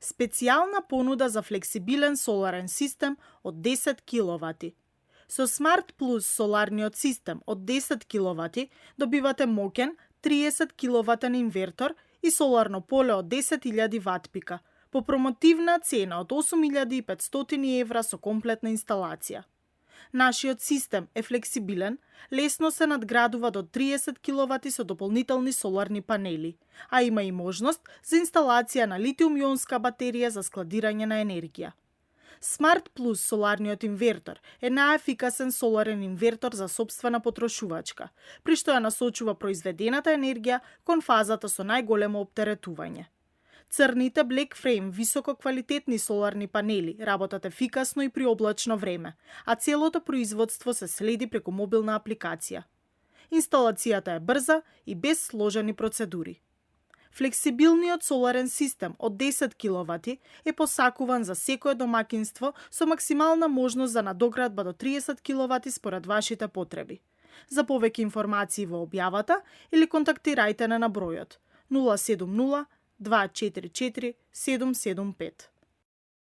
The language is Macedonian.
Специјална понуда за флексибилен соларен систем од 10 киловати. Со Smart Plus соларниот систем од 10 киловати добивате моќен 30 киловатен инвертор и соларно поле од 10.000 ватпика по промотивна цена од 8.500 евра со комплетна инсталација. Нашиот систем е флексибилен, лесно се надградува до 30 киловати со дополнителни соларни панели, а има и можност за инсталација на литиум-ионска батерија за складирање на енергија. Smart Plus соларниот инвертор е најефикасен соларен инвертор за сопствена потрошувачка, при што ја насочува произведената енергија кон фазата со најголемо оптеретување. Црните Black Frame висококвалитетни соларни панели работат ефикасно и при облачно време, а целото производство се следи преку мобилна апликација. Инсталацијата е брза и без сложени процедури. Флексибилниот соларен систем од 10 киловати е посакуван за секое домакинство со максимална можност за надоградба до 30 киловати според вашите потреби. За повеќе информации во објавата или контактирајте на бројот 070 244 775.